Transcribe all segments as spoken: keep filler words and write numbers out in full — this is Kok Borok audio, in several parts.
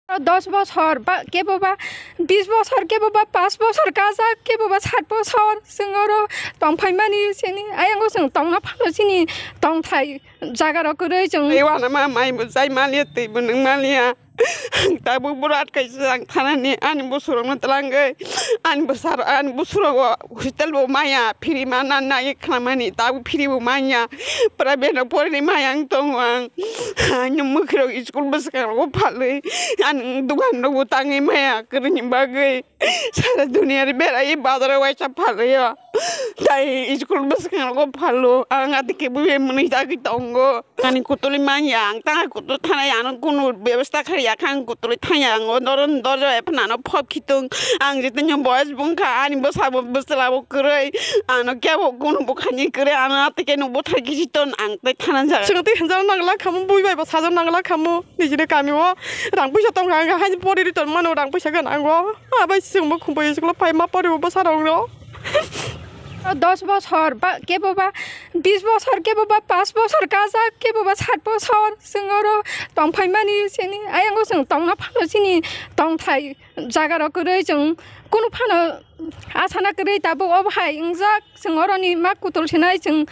Dos bosor ba kebo ba bis bosor, kebo ba pas bosor kajak, kebo ba sat bosor chwng oro tongphaimani, chini ayango chwng tongna phano chini tongthai jaga rok kwrwi chwng. Tei uanama mai bo chai maliya, tei bo nwng maliya. Ang tabuk bwrwi atkaisa ang thanani ani bwsarokno twlangwi ani bwsarok ani bwsarok hostel bo maya, phiri mana nai khwnamani, tabuk phiri bo manya, private rok porini maya ang tongo ang. Ani mwkhwirok school bwskango phalwi ani dogan rok bo tangwi maya kwrwini bagwi sara duniya ri berai bazar o waisa phalwi o. Tai school bwskango phalo ang atike bwi mwnwi jagwi tongo. Ani kutuli manya ang tanga kutul thanai ano kunu bebasta khaiya kha ang kutuli thanya ang o doro dorja ephna no phop khitung ang jete nyo boyes bungkha ani bwsa bo bwsla bo kwrwi ano kebo kunu bukhani kwrwi ano atike no buthai kisi ton ang tai thana jaga. Chwng tei hinjal nangla khamu bui bai bo sajak nangla khamu nijini kami o rang puisa tongkha ang hai pori ri ton mano rang puisa gana ang o abai chwng bo khumbai school o phai ma pori bo bwsa rok no. Dos bosor ba kebo ba bis bosor, kebo ba pas bosor kajak, kebo ba sat bosor chwng oro tongphaimani, chini ayango chwng tongna phano chini tongthai jaga rok kwrwi chwng kunu phano asana kwrwi tabuk obo hai wngjak chwng oroni ma kutul sinai chwng.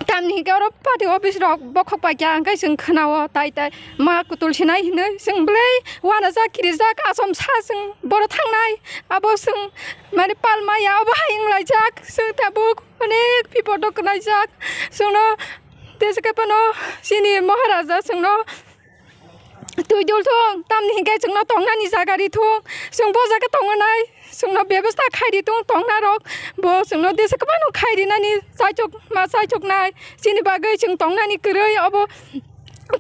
Tamni hingke oro party office rok bokhok paikha hingke chwng khwnao tai tai ma kutul sinai hinwi chwng belai uanajak kirijak asom sa chwng boro thangnai abo chwng mani pal maya obo hai wnglaijak chwng tabuk onek bipot o kwlaijak chwngno tei se khe phano chini Maharaja chwngno twi dul thung tamni hingke chwngno tongnani jaga ri thung chwng bo jaga tongnai chwngno bebasta khai ri thung tongna rok bo chwngno desa kwbangno khai rinani chaichuk ma chaichuknai chini bagwi chwng tongnani kwrwi obo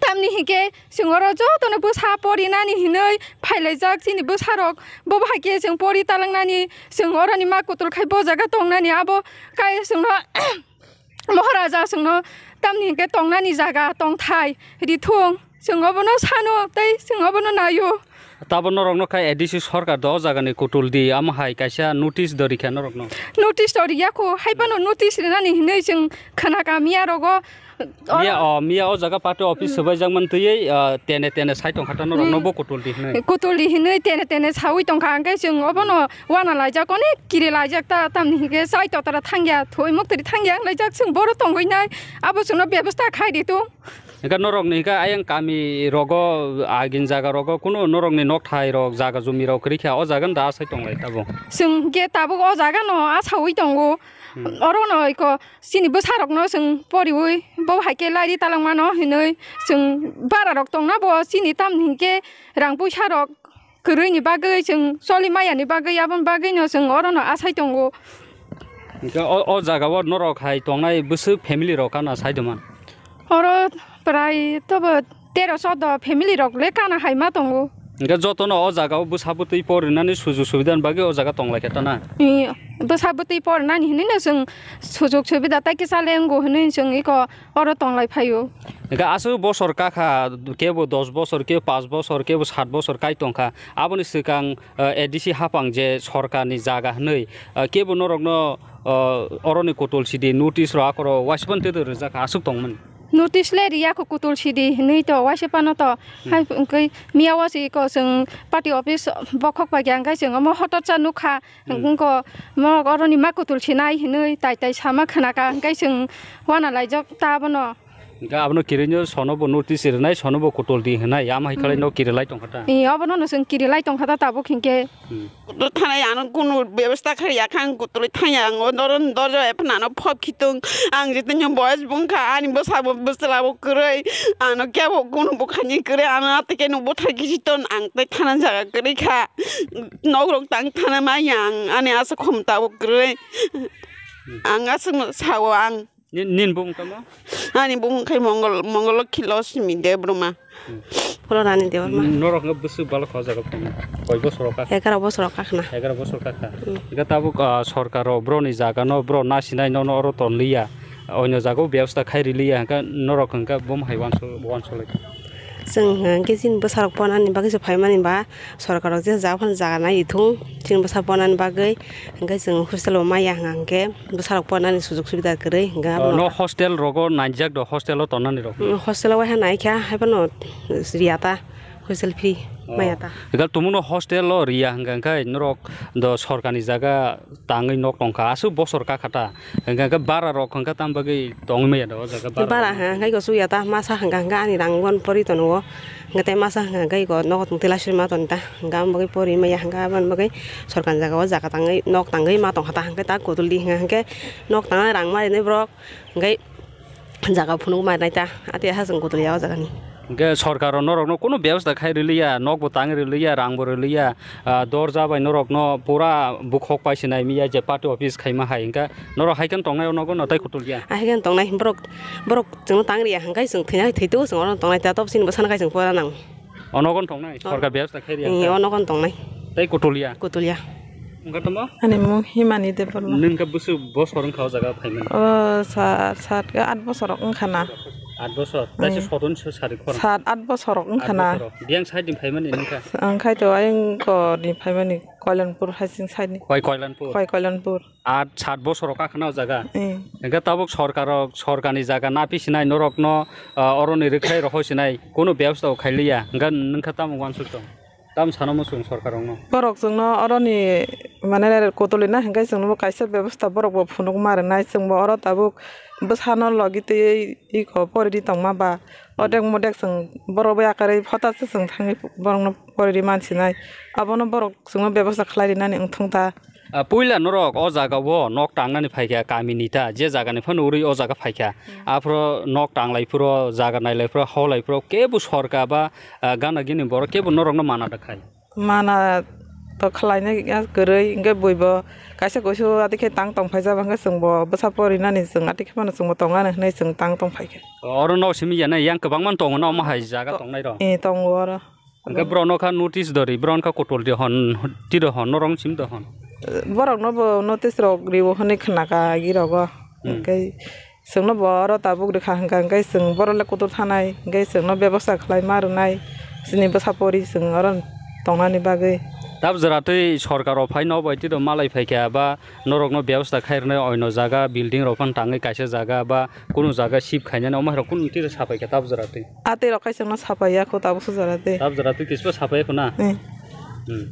tamni hingke chwng oro jotono bwsa porinani hinwi phailaijak chini bwsarok bo bai khe chwng pori talangnani chwng oroni ma kutul khai bo jaga tongnani abo kai chwngno Maharaja chwngno tamni hingke tongnani jaga tongthai rithung chwng obono sano tei chwng obono naio. Tabo norokno khai A D C sorkar do o jagani kutul di amo hai kaisa notice do rikha norokno. Notice to riya kho hai phano notice rinani hinwi chwng khwna kamiya rogo. Miya o miya o jaga party office swbaijak man twiwi tene tene sai tongkha ta norokno bo kutul di hinwi. Kutul di hinwi tene tene sawi tongkha hingke chwng obono uana laijak onek kiri laijak ta tamni hingke chai totara thangya thoi muktri thangya wng laijak chwng boro tongwi nai abo chwngno bebasta khai di tung. Hingke norokni hingke ayang kami rogo agin jaga rogo kunu norokni nokthai rok jaga jumi rok kwrwi kha o jaga da asai tonglai tabuk. Chwng hingke tabuk o jaga no asawi tongo oro no iko chini bwsa rok no chwng poriwi bo hai khe lairi talangmano hinwi chwng bara rok tongna bo chini tamni hingke rang puisa rok kwrwini bagwi chwng choli mayani bagwi aboni bagwino chwng orono asai tongo. Hingke o, o jagao norok hai tongnai bwswk family rok kana sai doma? Oro prai tobo tero chodo family rok le kana hai ma tongo. Hingke jotono o jagao bwsa bwtwi porinani sujug subidani bagwi o jaga tonglaikha tana? Bwsa bwtwi porinani hinwi no chwng sujug subida tai kisa le wngo hinwi chwng iko oro tonglai phaio. Hingke aswk bosor kakha, kebo dos bosor, kebo paanch bosor, kebo saat bosor kai tongkha. Aboni swkang, eh, A D C hapang je sorkarni jaga hwnwi, eh, kebo norokno, eh, oroni kotol sidi notice rok akhoro waisubani twi twi rijak kha, aswk tongmani. Notice le riya kho kotol sidi hwnwi to waisa phano to. Hai hwnkhe miya o se iko chwng party office bokhok bai khe hwnkhe chwng omo hotor cha nukha. Wngkho mo oroni ma kotol sinai hinwi tai tai sama khwnakha, hwnkhe chwng uana laijak ta abono. Hwnkhe abono kirino sono bo notice rinai, sono bo kotol di hinai, ama hai khalai no kirilai tongkha ta. Ee, abono no chwng kirilai tongkha ta tabuk hinkhe. Kotol thanai ano kunu bebasta kharya kha, ang kotolwi thangya, ang o doro dorja ephano ano phop khitung, ang jete nyo boyes bwngkha, ani bwsa bo bwsla bo kwrwi, ano kebo kunu bwkhaini kwrwi, ano atike no bwthai kisi ton, ang tai thana jaga kwrwi kha. Nok rok tang thana manya ang ani asa khom tabuk kwrwi. Ang aswk no sao ang. Ni, nini bumung tamo? Ani bumung khai Mongol, Mongol Lokhi Loksmi Debbarma. Pholorani Debbarma. Norok no bwswk balok kha o jaga phano? Koi bosor kha? Egaroh bosor kha khna. Egaroh bosor kha kha. Ega tabuk, ah, sorkar o broni jaga no bro nasinai nono oro tonliya. Oino jaga o bebasta khai riliya hwnkhe norok hwnkhe bum hai uansuk, uansuk lai. Chwng hwnkhe chini bwsarok ponani bagwi se phaimani ba, sorkar rok jesa jaga phano jaga nai thung, chini bwsa ponani bagwi, hwnkhe chwng hostel bo maya hwnkhe bwsarok ponani sujug subida kwrwi hwnkhe. Oh, abono no hostel rogo naijak do, hostel o tonani rok? Mm, hostel o waiha naikha, haiphano riya ta. Hostel free maya ta. Hwnkhe tumungno hostel o riya hwnkha hwnkhe norok do sorkarni jaga tangwi nok tongkha, aswk bosor kakha ta, hwnkha hwnkhe bara rok hwnkha tam bagwi tongwi maya do o jaga bara rok? Bara hwnkha hwnkhe go chuya ta, masa hwnkha hwnkhe ani rang wan pori tono o, hwnkhe tei masa hwnkha hwnkhe go nogo tong tela sima ton ta, hwnkha am bagwi pori maya hwnkha aboni bagwi sorkarni jaga o jaga tangwi nok tangwi ma tongkha ta, hwnkhe ta kutuldi hwnkha hwnkhe nok tangna rang ma rinai borok. Hwnkhe jaga phunuk ma nai ta, ati ha chwng kutulya o jaga ni. Hwnkhe sorkar o norok no kunu bebostha khai rwliya, nok bo tang rwliya, rang bo rwliya, ah, dorja bai norok no pura bukhok pai sinai miya je party office khaima hai, hwnkhe norok hai khe tongnai o nogo no tai kutulya. Hai khe tongnai borok, borok chwng no tang riya hwnkhe chwng thwina thwi tu chwng oro tongnai ta, tok chini bwsano khai chwng pora nang. Onogon tongnai, sorkar bebostha khairi ang. Onogon tongnai. Tei kutulya. Kutulya. Wngkha tamo? Ani mung Himani Debbarma. Nwng khe bwswk bosor wngkha o jaga phaimani? O sa-, sat khe at bosor wngkha na. At bosor. Taisa sodon se sari khorang. Sat at bosor wngkha na. At bosor. Biyang side ni phaimani nwngkha? Ang khai to ayang ko ni phaimani Koilanpur hasing side ni. Koi Koilanpur. Koi Koilanpur. At sat bosor rok kakhna o jaga. Hwnkhe tabuk sorkar rok, sorkarni jaga napi sinai norok no, ah, oroni rwkhlai rohor sinai kunu bebostha bo khailiya. Hwnkhe nwngkha tamo uansuk tong? Tamo sana muchung sorkar rok no? Borok chwngno oroni mane kotolina hwnkhe chwngno bo kaisa bebostha borok bo phunuk ma rwnai. Chwngbo oro tabuk bwsano logi twiwi iko poridi tongma ba odek modek chwng borok bai akarwi photatse chwng thangwi borokno poridi mansinai. Abono borok chwngno bebostha khlai rinani wngthung ta. Ah, puila norok o jaga o nok tangnani phaikha, kamini ta, je jagani phano uri o jaga phaikha. Aphro nok tanglai phuro, jaga nailai phuro, haulai phuro, kebo sorkar ba, ah, gana gini borok kebo norokno mana da khai. Mana to khlainai ya kwrwi, hwnkhe buibo kaisa kuisu ati khe tang tong phaijak, hwnkhe chwngbo bwsa porinani chwng ati khe phano chwngbo tongani hwnwi chwng tang tong phaikha. Oro nok simi ya nai yang kwbangma tongo na omo hai jaga tongnai rok? Eh, tongo oro. Hwnkhe borokno kha notice do ri, borokno kha kotol di hwn, tiro hwn, norok sim do hwn. Borokno bo notice rok riwo hwnwi khna kha agi rogo. Hmm. Hwnkhe chwngno bo oro tabuk rwkha hwnkha, hwnkhe chwng borok le kotol thanai, hwnkhe chwngno bebostha khlai ma rwnai, chini bwsa pori chwng oro tongnani bagwi. Tab jora twi sorkar rok phai no bai tiro malai phaikha ba norokno bebostha khai rwnai, oino jaga building rok phano tangwi kaisa jaga ba kunu jaga shift khainani omo hai rok kunu tiro sapai kha tab jora twi. A tei rok kaisa no sapai ya kho tabuk se jora tei. Tab jora twi kispa sapai kho na? Eh. Hmm.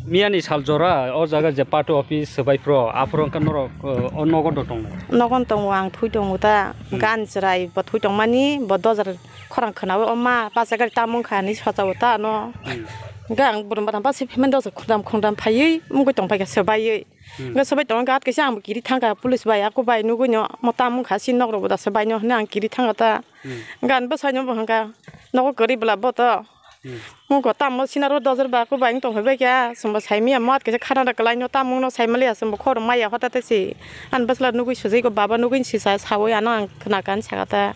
Miyani sal jora o jaga je party office swbai phro, aphro wngkha norok, uh, o nogo do tongnai? Nogon tongo, ang thui tongo ta. Hmm. Gan chwrai bo thui tongmani, bo dojar khorang khwnao, o ma bachai gari tamung kha hinwi sochao ta ano. Hmm. Hwnkhe ang burum batam bachai phaimani dojar khungdam khungdam phaiwi mungwi tongpai kha swbaiwi. Hmm. Hwnkhe swbai tongo, gat kaisa ang bo kiri thangkha, police bai, ako bai nugui no, mo tamung kha, si nok rok bo da swbai no hinwi ang kiri thangkha ta. Hmm. Gan bwsai no bo hwnkha, nogo kwrwi bwla bo to. Hmm. Mungko tamo sinaro dojar ba, ako bai wng tong phai bai kha, chwng bo sai manya, mo at kaisa khana da kwlai no, tamung no sai maliya, chwng bo khorang maya hota te si. Ani bwsla nugui sujui ko baba nugui si sa, saui ano ang khna kha, ani saka ta.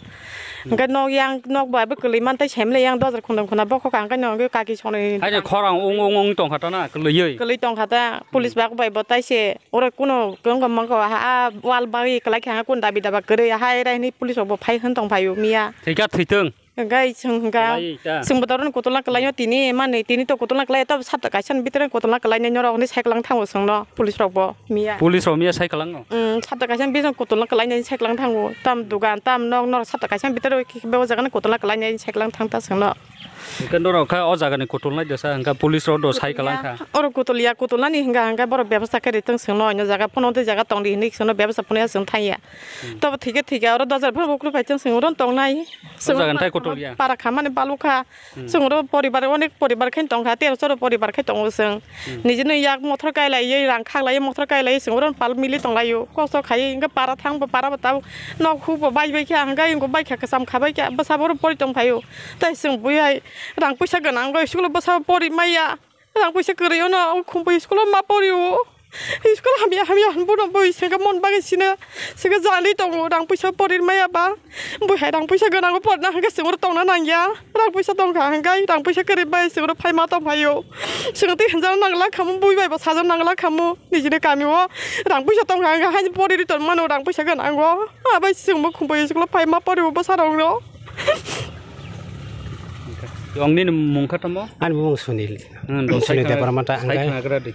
Hwnkhe nok yang, nok bai bo kwlwi man tai sai maliya, yang dojar khungdam khuna bokhok ang khe no kaki sonwi. Haino khorang ung ung ung tong kha ta na, kwlwi wi? Kwlwi tong kha ta, police ba bai bo tai se, oro kuno kwrwng kwmang ko ha, a wall bai kwlai kha, kun dabi daba kwrwi, hai rai hwnwi police rok bo phai hwn tong phai o miya. Thwikha thwitwng. Hwnkhe chwng hwnkha, kwlai ta. Chwng bo toro kotolna kwlai no tini, mani tini to kotolna kwlai, to sapta kaisa ni bitoro kotolna kwlai nai norok hwnwi sai kwlang thango chwng no, police rok bo miya. Police rok miya sai kwlang no? Mm, sapta kaisa ni bising kotolna kwlai nai sai kwlang thango, tam dugan, tam nok, norok sapta kaisa ni bitoro khe, khe o jaga ni kotolna kwlai nai sai kwlang thang ta chwng no. Hwnkhe norok kha o jaga ni kotol nai dosa, hwnkha police rok do sai kwlang kha. Oro kotol ya, kotol nani hwnkha, hwnkha borok bebostha khe ri tong chwng no, oino jaga phano tei jaga tong di hinwi chwng no bebostha phano ya chwng thang ya. Hmm. Tobo thike thike oro dojar phano bukhuk pai chwng, chwng oro tong nai. O jaga ni tai kotol ya. Para kha mani balu kha. Hmm. Chwng oro poribar, onek poribar khe tong kha, tero choro poribar khe tongo chwng. Hmm. Nijini yak mothor kai lai, rang khak lai, mothor kai lai, chwng oro pal mili tong lai o. Kosto khai, hwnkhe para thang bo, para bo tabuk nok hu bo bai bai kha, hwnkhe bai kha, kwcham kha bai kha, bwsa bo oro pori tong phai o. Tai chwng bui hai rang puisa gwnang rok school o bwsa bo pori maya. Rang puisa kwrwi o no, khum bai school o ma pori o. School hamya hamya hwn bono bui sengkha mon bagwi sino. Sengkha jali tongo, rang puisa porir maya ba. Bui hai rang puisa gwnango porna hwnkhe chwng oro tongna nangya. Rang puisa tongkha hwnkhe rang puisa kwrwi bai chwng oro phai ma tong phaio. Chwng tei hwnjak nangla khamu, bui bai bo sajak nangla khamu. Nijini kami o rang puisa tongkha hwnkhe haini poriri tong mano rang puisa gwnango. Abai chwng bo khum bai school o phai ma pori o bwsa rok no. Yong nini mung kha tamo? Ani mung Sunil. Hmm, Sunil Debbarma ta hwnkhe.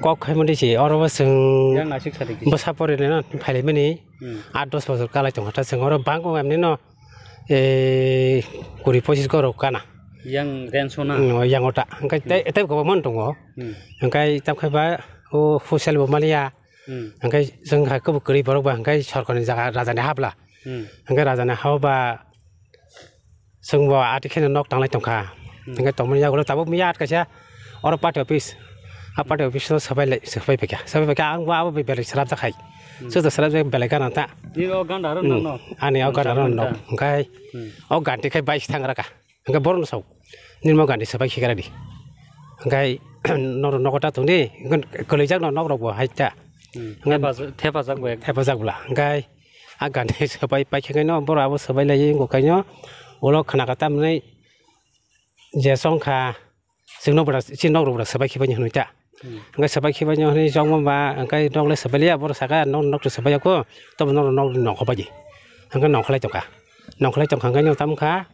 Kok khaimani se oro bo chwng bwsa porinai no phailaimani. Hmm. Aat dos bosor kalai tongkha ta chwng oro bangkok emni no, eh, kuri pochis gorok kana. Yang Rensona. Hmm, yang ota. Hingke tei, tei kobangma tongo. Hmm. Hingke tam khai ba o Husel bo maliya. Hmm. Hingke jeng hai kebo kwrwi borok ba hingke sorkarni jaga rajani habla. Hmm. Hingke rajani hao ba chwng bo ati kheno nok tanglai tongkha. Hmm. Hingke tongmani yagulo tabuk miya at kaisa oro party office. A party office o sabai lai, sabai paikha. Sabai paikha ang bo abo belai srapjak hai. Hmm. Chwngno srapjak belai gana ta. Nini o ganda aro Hmm. nokno. Ani o ganda aro Chapman nok. ta. Hingke Hmm. o gandi khai bai thang raka. Hingke borokno sao, "Nini mo gandi sabai khikradi." Hingke noro nogo ta tongdi, hingke kwlwijak no nok rok bo hai ta. Hmm. Hingke Thepajak, thepajak bo ek. Thepajak bwla. Hingke a gandi sabai paikha kaino, borok abo sabai laiwi wngkha kaino, ulo khna kha tamni je songkha, chwngno bwrok, chini nok rok bwrok sabai khibai hinwi ta. Hmm. Hingke sabai khibai no hinwi chongma ba, hingke nok le sabai liya, borok saka nok, nok to sabai ya kho, tobo nok, nok nongkha bai di. Hingke nongkha lai tongkha. Nongkha lai tongkha hingke no tamo kha,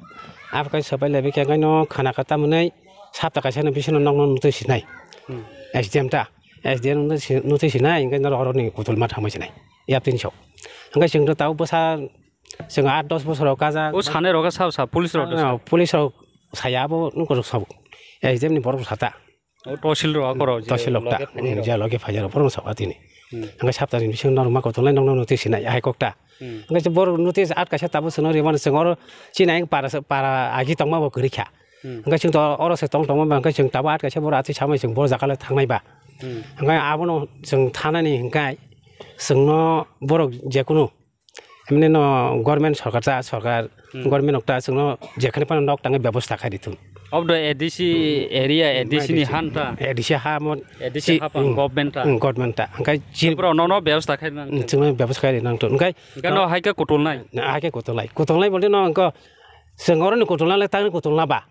abo khe sabai lai bikhe hingke no khana kha tamo hinwi sapta kaisa no bisingo nok no nutwi sinai. Hmm. S D M ta, S D M nutwi si-, nutwi sinai, hingke norok oroni kutulma thangbai sinai. Yaptin so. Hingke chwng to tabo bwsa, chwng aat dos bosor rok kajak. O sanai rok khe sabo sa, police rok to sa. Ah, police rok saya abo nokho rok sabo. S D M ni borok sata. O tosil rok, ako rok, je Tosil rok ta, loge phai rok. je loge phai rok, borok sabo atini. Hmm. Hingke sapta ni bisingo norok ma kotor lai nokno nutwi sinai, hai kok ta. Hmm. Hingke se borok nutwi at kaisa tabuk chwngno rimani chwng oro chini ayang para, para agi tongma bo kwrwi kha. Hmm. Hingke chwng to oro se tong tongma ba hingke chwng tabuk at kaisa borok atwi samai chwng bo jaga le thangnai ba. Hmm. Hingke abono chwng thanani hingke chwngno borok jekunu Emne no government sorkar ta, sorkar Hmm. government nok ta chwngno jekhani phano nok tangwi bebosta khai di thung. Of the A D C area, A D C ni Mai han ta. A D C ha mo A D C si, ha pang hmm, government ta. Hmm, government ta. Hingkai chini Bro, no, no, bebosta khai nang. Hmm, chwngno bebosta khai di nang thung. Hingkai Hingkai no hai khe kutulnai. Hai khe kutulnai. Kutulnai bolte no hingko chwng oro ni kutulna le tangni kutulna ba.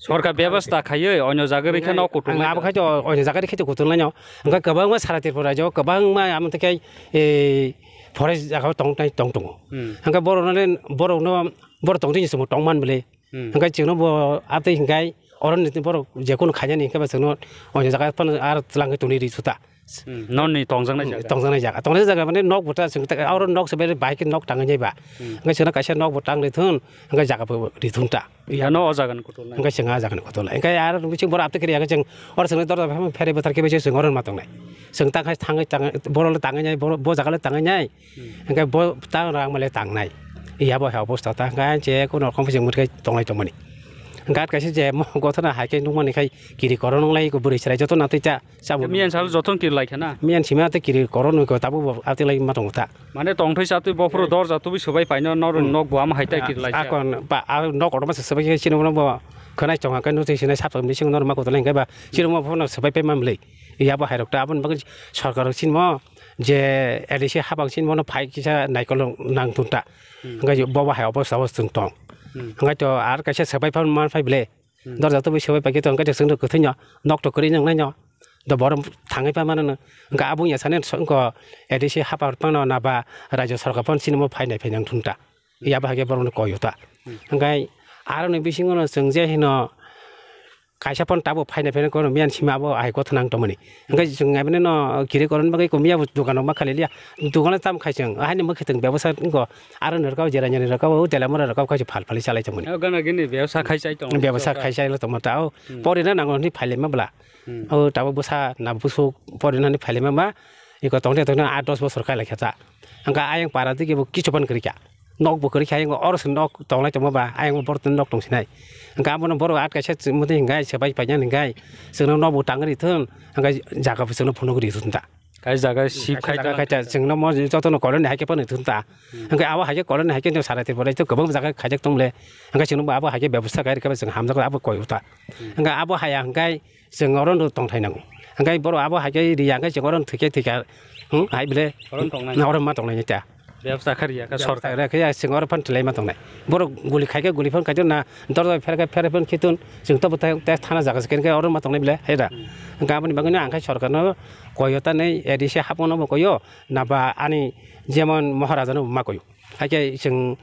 Sorkar bebasta khaiwi onyo jaga rikhe no kutung Ang abo khaito onyo jaga rikhe kutung laino. Hingke kwbangma sara Tripura rajyo kwbangma amo tei khe, eh, forest jaga tong tai tong tongo. Hmm. Hingke borok no le, borok no, borok tong tini chwng tong man bwle. Hmm. Hingke chwngno bo abtei hingke oro ni borok jekunu khainani hingke ba chwngno onyo jaga phano ar twlang khe tongwi ri suta. Hmm, noni tongjaknai jaga. Tongjaknai jaga. Tongjaknai jaga mane nok bo ta chwng ta, oro nok se bai, bai khe nok tangwi nai ba. Hmm. Hingke chwngno kaisa nok bo tang ri thun, hingke jaga bo ri thun ta. Yano o jaga ni kutulnai. Hingke chwng a jaga ni kutulnai. Hingke aro bising borok apte kiri ya chwng oro chwngno dor dor phai phai bwthar khe bai chwng oro ma tongnai. Chwng ta khai thangwi tang, borok le tangwi nai, borok bo jaga le tangwi nai. Hmm. Hingke bo ta rang male tangnai. Yabo hai obostha ta hingke je kono rokom chwng mwtai tongnai tongmani. Hingke at kaisa je mo gothana hai khe nukmani khai kiri koron wnglai bwrwi chwrai joto na twi ta. Chabo. Miyan salo jothon kiri lai khana. Miyan sima te kiri koron nui ko tabuk bo ati lai ma tongo ta. Mane tongthai chatwi bophuru dor jatwi subai paino nor Hmm. nok bo ama hai ta Hmm. kiri lai kha. Akon ba a nok kotorma se subai khe sini bo khwnai chong khe nutwi sinai sap bising nor ma kotor lai khe ba sini bo phano subai pai mam le. Yabo hai rok ta aboni bagwi sorkar rok sini mo je A D C habang sini mo no phai kisa naikol nang thun ta. Hmm. Hingke bo bo hai obo sabo chwng tong. Hmm. Hingke to ar kaisa subai phan man phai ble. Hmm. Dorja tubui sebai paikhe tongkhe chwngno kwthwino nok to kwrwi nangnaino. Do borok thangwi pamano hwnkhe aboni asani wngkha A D C hapar phano na ba rajya sarkar phano sinimo phainai phainai wngthun ta. Hmm. Yabo hakhe borokno koi ta. Hmm. Hwnkhe aroni bisingono chwng je hino kaisa phano tabuk phainai phainai kono miyan simi abo hai gotha nang tongmani. Hwnkhe chwng abinino kiri koroni bagwi ko miya bo dukano ma khalilia. Dukano tam khai chwng haino mwkhwtwng bebosa wngkha. Aro ni rwkha o jera jani rwkha o telamura rwkha o kaisa phal phal chalai tongmani. O gana gini bebsa khai chai tong. Bebsa khai chai lo tongma ta o. Hmm. Porina nango ni phailai ma bwla. Hmm. O tabuk bwsa na busuk porina ni phailai ma ma. Iko tongde tongde aat dos bosor kai lai kha ta. Hwnkha ayang para digi bo kichu pan kwrwi kha. Nok bo kwrwi kha ayang oro se nok tonglai tongma ba ayang bo borok nok tong sinai. Hwnkha abono borok aat kaisa chwngmani hwnkha se bai paina hwnkha. Chwngno nok bo tangri thun hwnkha jaga bo chwngno phunuk ri thun ta. Kai jaga sip khai Jaga ta. Khai ta, chwngno mo jotono koloni hai khe phano thun ta. Hmm. Hwnkhe abo hai khe koloni hai khe no sara Tripura to kwbang jaga khaijak tong le. Hwnkhe chwngno bo abo hai khe bebosta khai rwkhe chwng hamjak abo koi ta. Hmm. Hwnkhe abo haya hwnkhe chwng oro no tongthai nango. Hwnkhe borok abo hai khe riya hwnkhe chwng oro no thwikhe thwikha. Hmm, hai bile. Oro no tongnai. Oro ma tongnai ta. Bebsa kha riya kha sorkar. Bebsa kha riya khe chwng oro phano twlai ma tongnai. Borok guli khai khe guli phano khai na dorja pher khe pher phano khitun. Chwng to bwthai te thana jaga se khe oro ma tongnai bile hai da. Hmm. Hwnkhe aboni bagwi no ang khai sorkar no koyo ta nei A D C hapung no bo koyo na ba ani jemon Maharaja no ma koyo. Hai khe chwng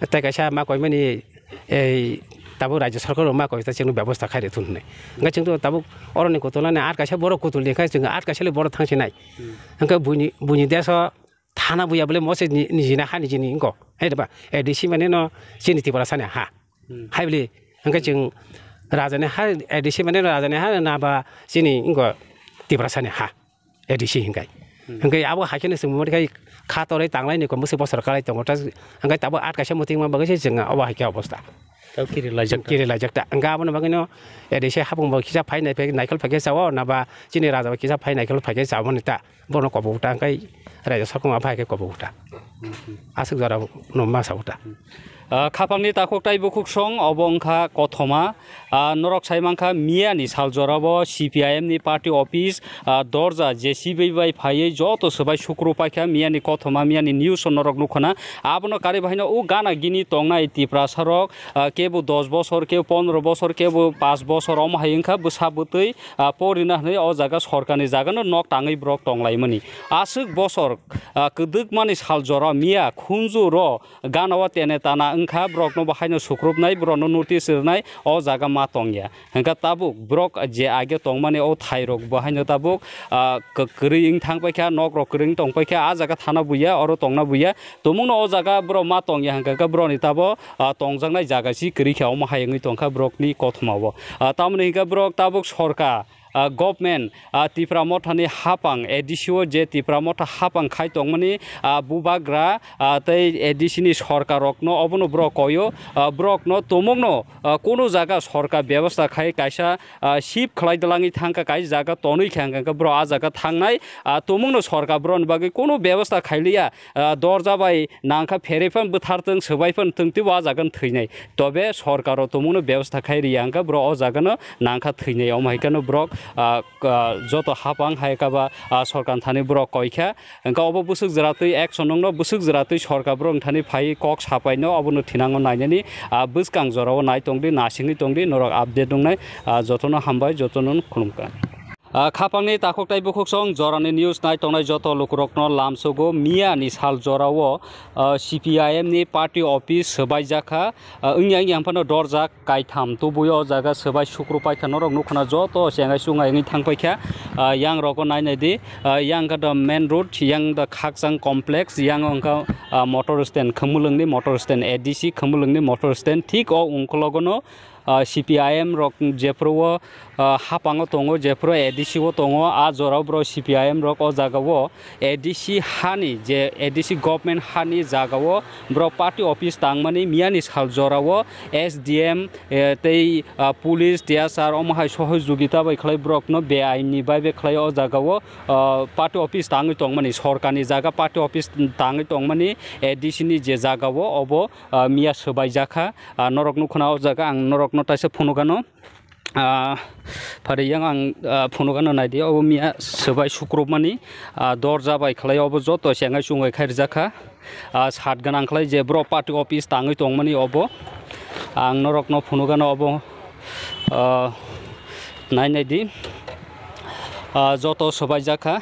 tei kaisa ma koi mani ei tabuk rajya sarkar ma koi ta chwngno bebosta khai rwthun hwnwi. Hwnkhe chwng to tabuk oroni kutulani aat kaisa borok kutul di khai chwng aat kaisa le borok thang sinai. Hmm. Hwnkhe buini, buini desh o thana buya bole mose ni, nijini ha nijini wngkha. Hai da ba? A D C mane no chini Tripura sani ha. Hmm. Hai bole, hwnkhe chwng Rajani ha A D C mane rajani ha na ba chini ingo Tiprasani ha A D C hinkai. Hmm. Hinkai abo hai kheno chwng mani khai kha torwi tanglai ni ko mwswi bosor kalai tongo ta hinkai tabo at kaisa muting ma bagwi se chwng abo hai khe obostha. Tabo kiri laijak ta. Kiri laijak ta. Hinkai aboni bagwino A D C hapung bo kisa phai nai phai naikhol phai khe chawo na ba chini raja bo kisa phai naikhol phai khe chawo ni ta. Bono kobo uta hinkai raja sokma phai khe kobo uta. Hmm, hmm. Aswk jora no ma sa uta. Hmm. Ah, khapangni takhuk tai bukhuk song obo wngkha kothoma. Ah, norok sai mankha miyani sal jorao C P I M ni party office, ah, dorja J C B bai phaiwi joto swbai sukru paikha miyani kothoma, miyani news o norok nukhuna. Abono karwi bahaino o gana gini tongnai Tiprasa rok, ah, kebo dos bosor, kebo pondro bosor, kebo panch bosor omo hai wngkha bwsa bwtwi, ah, porina hwnwi o jaga sorkarni jagano nok tangwi borok tonglaimani. Aswk bosor, ah, kwdwkmani sal jora miya khunju ro gana o tene tana wngkha, borokno bo haino sukrupnai, borokno notice rwnai, o jaga ma tongya. Hwnkha tabuk borok je age tongmani o thairok bo haino tabuk, ah, k-, kwrwi wng thang paikha, nokrok kwrwi wng tong paikha, a jaga thana buya, oro tongna buya. Tumungno o jaga borok ma tongya hwnkha khe borokni tabo, ah, tongjaknai jaga si kwrwi kha, omo hai wngwi tongkha borokni kothoma o. Ah, tamoni hwnkha borok tabuk sorkar, ah, government, ah, Tipra Mothani hapang, A D C o je Tipra Motha hapang khai tongmani, ah, bubagra, ah, tei A D C ni sorkar rokno obono borok koyo, ah, borokno tumungno, ah, kunu jaga sorkar bebosta khai kaisa, ah, sip khlai dalangwi thangkha, kaisa jaga tonwi kha hwnkha khe borok a jaga thangnai, ah, tumungno sorkar borokni bagwi kunu bebosta khailiya, ah, dorja bai nangkha pherwi phan bwthar tong swbai phan tong teibo a jaga no thwinai. Tobe sorkar o tumungno bebosta khai riya hwnkha borok o jaga no nangkha thwinai, omo hai kheno borok, ah, ah, joto hapang hai kaba, ah, sorkar thani borok koikha. Hwnkha obo bwswk jwra twi action wngno bwswk jwra twi sorkar borok thani phai kok sapai no obono thinango nainani, ah, bwskang jora o nai tongdi, nasingwi tongdi, norok update wngnai, ah, jotono hambai, jotono khulumkha. Ah, khapangni takhuk tai bukhuk song jorani news nai tongnai joto lukurokno lamsogo miyani sal jorao, ah, C P I M ni party office swbaijakha, ah, wngya wngya phano dorjak kaitham tubui o jaga swbai sukru paikha norok nukhuna joto chengai chungai wngwi thang paikha, ah, yang rogo nai nai di, ah, yang kha the main road, yang the khakchang complex, yang wngkha, ah, motor stand, Khumulwngni motor stand, A D C Khumulwngni motor stand, thik o ungkologono, ah, C P I M rok jephuru o, ah, hapango tongo, jephuru A D C o tongo, a jorao borok C P I M rok o jagao A D C hani je A D C government hani jagao borok party office tangmani miyani sal jorao S D M, eh, tei, ah, police, T S R omo hai sohojogita bai khlai borokno beainni bai bai khlai o jagao, ah, party office tangwi tongmani, sorkarni jaga party office tangwi tongmani A D C ni je jagao obo, ah, miya swbaijakha. Ah, norok nukhuna o jaga ang norokno taisa phunukgano. Ah, phari yang ang, ah, phunukgano naidi, obo miya swbai sukrupmani, ah, dorja bai khlai obo joto chengai chungai khai rijak kha. Ah, sat gwnang khlai je borok party office tangwi tongmani obo. Ang norokno phunukgano obo, ah, nai naidi. Ah, joto swbaijak kha.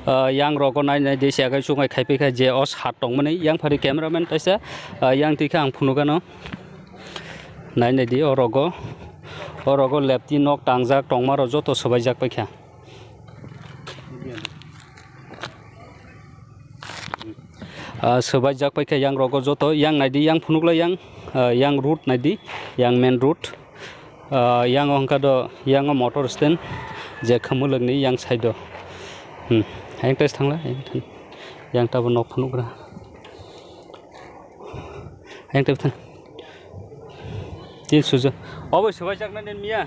Ah, yang rogo nai naidi chengai chungai khai phi kha je o sat tongmani. Yang phari cameraman taisa, ah, yang twi khe ang phunukgano. Nai nai di, o rogo, o rogo lepti nok tangjak tongma rok joto swbaijak paikha. Ah, swbaijak paikha yang rogo joto, yang nai di, yang phunukla yang, ah, yang road nai di, yang main road. Ah, yang o hwnkha do, yang o motor stand, je Khumulwngni yang side o. Hmm, yang test thangla, yang thang-, yang tabo nok phunugra. Ayang tei bwthang. Tin sujo. Obo swbaijak nai nen miya.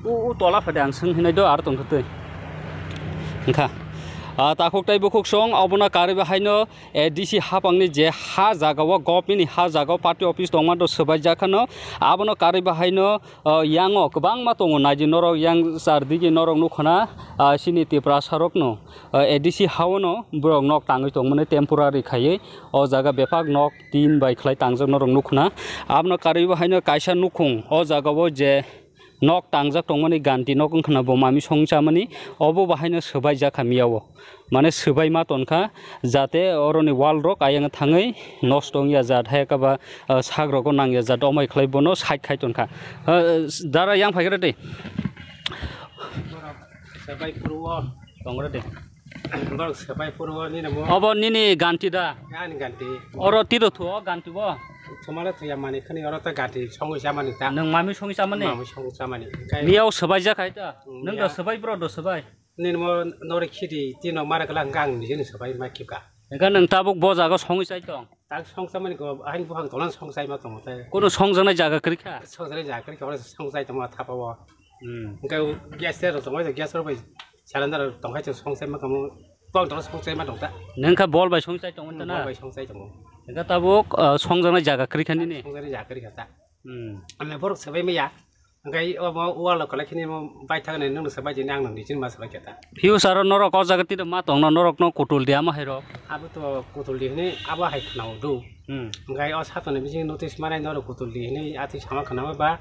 U, u tola phade ang swng hinai do aro tongtho twi. Wngkha. Ah, takhuk tai bukhuk song obono karwi bahaino A D C hapangni je ha jagao, government ni ha jagao party office tongma do swbaijak khano. Abono karwi bahaino, ah, yango kwbangma tongo naidi norok yang chardigi norok nukhuna, ah, chini Tiprasa rokno, ah, A D C haono borok nok tangwi tongmani temporary khaiwi. O jaga bebak nok tin bai khlai tangjak norok nukhuna. Abono karwi bo haino kaisa nukhung o jagao je nok tangjak tongmani ganti nok wngkhana bo mami song chamani obo bo haino swbaijak kha miyao. Mane swbai ma tonkha jate oroni wall rok ayang thangwi nosto wngya jat hai kaba, ah, sak rogo nangya jat omai khlai bono side khai tonkha. Ah, dara yang phaigra tei. Swbai phuru o tongra de. Borok swbai phuru o nini mo. Obo nini ganti da? Ani ganti. Oro tiro thu o ganti bo? Thumale thuya mani khani oro ta gati songwi chamani ta. Nwng mami songwi chamani? Mami songwi chamani. Kai miyao swbaijak hai ta? Mm, nwng da ya. Swbai bro do swbai? Nini mo nori khidi tino mara kala hwnkha ang nijeni swbai ma khibka. Hwnkha nwng tabuk bo jaga songwi chai tong? Tak song chamani ko ahin buphang tolan song chai ma tongo te. Kono songjaknai jaga kwrwi kha? Songjaknai jaga kwrwi kha, oro song chai tongma thapa o. Hmm. Hwnkhe gas te rok tongbai, gas rok bai cylinder rok tongkhai chwng song chai ma tongmo. Tong tong song chai ma tong ta. Nwng kha bol bai song chai tongmo ta na? Bol bai song chai tongo. Hwnkhe tabuk, ah, songjaknai jaga kwrwi kha nini? Songjaknai jaga kwrwi kha ta. Hmm. Ani borok swbai maya. Hwnkhe omo wall o kwlai khini omo baithaknai nwng swbai jani ang nwng nijini ma swbai kha ta. Future o norok o jaga tino ma tongno, norokno kutul di ama hai rok? Abo to kutul di hwnwi abo hai khwnao do. Hmm. Hwnkhe o satoni bising notice manai norok kutul di hwnwi atwi sama khwnama ba.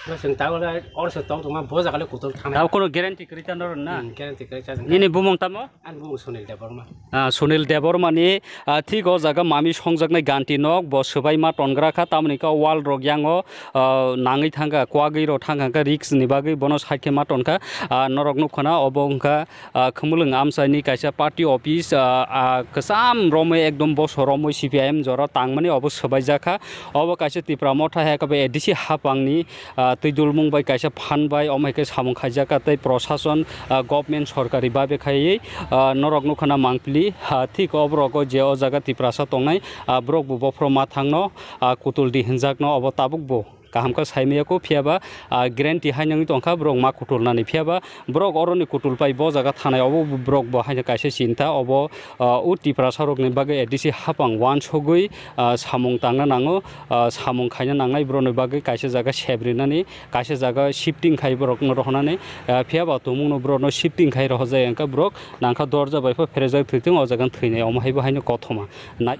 Bo chwng tabole oro se tong tongma bo jaga le kutul thanai. Abo kono guarantee kwrwi ta norok na? Hmm, guarantee kwrwi cha. Nini bumung tamo? Ani bumung Sunil Debbarma. Ah, Sunil Debbarmani, ah, thik o jaga mami songjaknai ganti nok bo swbai ma tongra kha, tamoni khe wall rok yango, ah, nangwi thangkha, kwagwi rok thangkha, risk ni bagwi bono side khe ma tonkha. Ah, norok nukha na obo wngkha, ah, Khumulwng amchaini kaisa party office, ah, ah, kwcham romwi ekdom boso romwi C P I M jora tangmani obo swbaijak kha. Obo kaisa Tipra Motha hai khe bo A D C hapangni, ah, twi dulmung bai kaisa phan bai, omo hai khe samung khaijak kha tei prosason, ah, government sorkari babe khaiwi, ah, norok nukha na mangpili, ah, thik o borok o je o jaga Tiprasa tongnai, ah, borok bo bophro ma thangno, ah, kutul di hinjakno obo tabuk bo kaham khe sai maya kho, phiya ba, ah, guarantee hai nangwi tongkha borok ma kutul nani, phiya ba borok oroni kutul pai bo jaga thanai obo borok bo haino kaisa chinta obo, ah, o Tiprasa rokni bagwi A D C hapang uansugwi, ah, samung tangna nango, ah, samung khaina nangnai borokni bagwi kaisa jaga sep rinani, kaisa jaga shifting khai borokno rohornani, ah, phiya ba tumungno borokno shifting khai rohorjak, hwnkhe borok nangkha dorja bai pho pherejak thwitwng, o jaga thwinai omo hai bo haino kothoma nai.